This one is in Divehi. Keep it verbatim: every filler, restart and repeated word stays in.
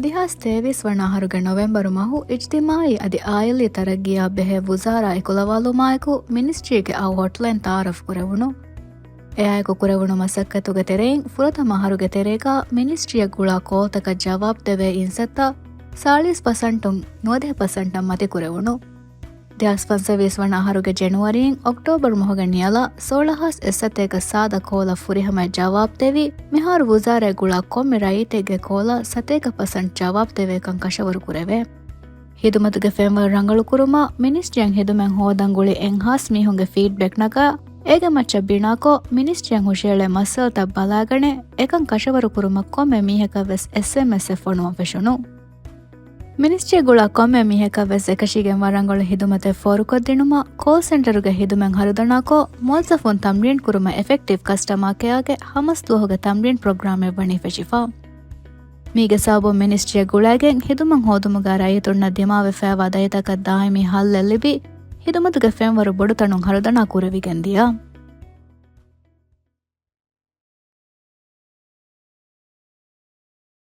ދެހާސް ތޭވީސް ވަނަ އަހަރުގެ ނޮވެމްބަރު މަހު އިޖްތިމާއީ އަދި އާއިލީ ތަރައްގީއާ ބެހޭ ވުޒާރާ އެކުލަވާލުމާއެކު މިނިސްޓްރީގެ އައު ހޮޓްލައިން ތައާރަފް ކުރެވުނު. އެއާއެކު ކުރެވުނު މަސައްކަތުގެ ތެރެއިން ފުރަތަމަ އަހަރުގެ ތެރޭގަ މިނިސްޓްރީއަށް ގުޅާ ކޯލްތަކަށް ޖަވާބުދެވޭ އިންސައްތަ ސާޅީސް ޕަސަންޓުން ނުވަދިހަ ޕަސަންޓަށް މަތިކުރެވުނު. ދެހާސް ފަންސަވީސް ވަނަ އަހަރުގެ ޖެނުއަރީން އޮކްޓޯބަރު މަހުގެ ނިޔަލަށް ސޯޅަހާސް އެއްސަތޭކަ ސާދަ ކޯލަށް ފުރިހަމައަށް ޖަވާބުދެވި، މިހާރު ވުޒާރާއަށް ގުޅާ ކޮންމެ ރައްޔިތެއްގެ ކޯލަށް ސަތޭކަ ޕަސަންޓް ޖަވާބުދެވޭކަން ކަށަވަރު ކުރެވޭ. ހިދުމަތުގެ ފެންވަރު ރަނގަޅުކުރުމަށް މިނިސްޓްރީއަށް ހިދުމަތް ހޯދަން ގުޅި އެއްހާސް މީހުންގެ ފީޑްބެކް ނަގާ، އޭގެ މައްޗަށް ބިނާކޮށް، މިނިސްޓްރީއަށް ހުށައެޅޭ މައްސަލަތައް ބަލާގަނެ، އެކަން ކަށަވަރު ކުރުމަށް ކޮންމެ މީހަކަށް ވެސް އެސްއެމްއެސްއެއް ފޮނުވަން ފެށުނު. މިނިސްޓްރީއަށް ގުޅާ ކޮންމެ މީހަކަށް ވެސް އެކަށީގެން ވަރަށް ރަނގަޅު ހިދުމަތެއް ފޯރުކޮށްދިނުމަށް ކޯލް ސެންޓަރުގެ ހިދުމަތް ހަރުދަނާކޮށް، މުވައްޒަފުން ތަމްރީން ކުރުމަށް އެފެކްޓިވް ކަސްޓަމާ ކެއާގެ ހަމަސް ދުވަހުގެ ތަމްރީން ޕްރޮގްރާމެއް ވަނީ ފެށިފަ. މީގެ ސަބަބުން މިނިސްޓްރީއަށް ގުޅައިގެން ހިދުމަތް ހޯދުމުގަ ރައްޔިތުންނަށް ދިމާވެފައިވާ ދަތިތަކަށް ދާއިމީ ހައްލެއް ލިބި، ހިދުމަތުގެ ފެންވަރު ބޮޑުތަނުން ހަރުދަނާ ކުރެވިގެން ދިޔަ.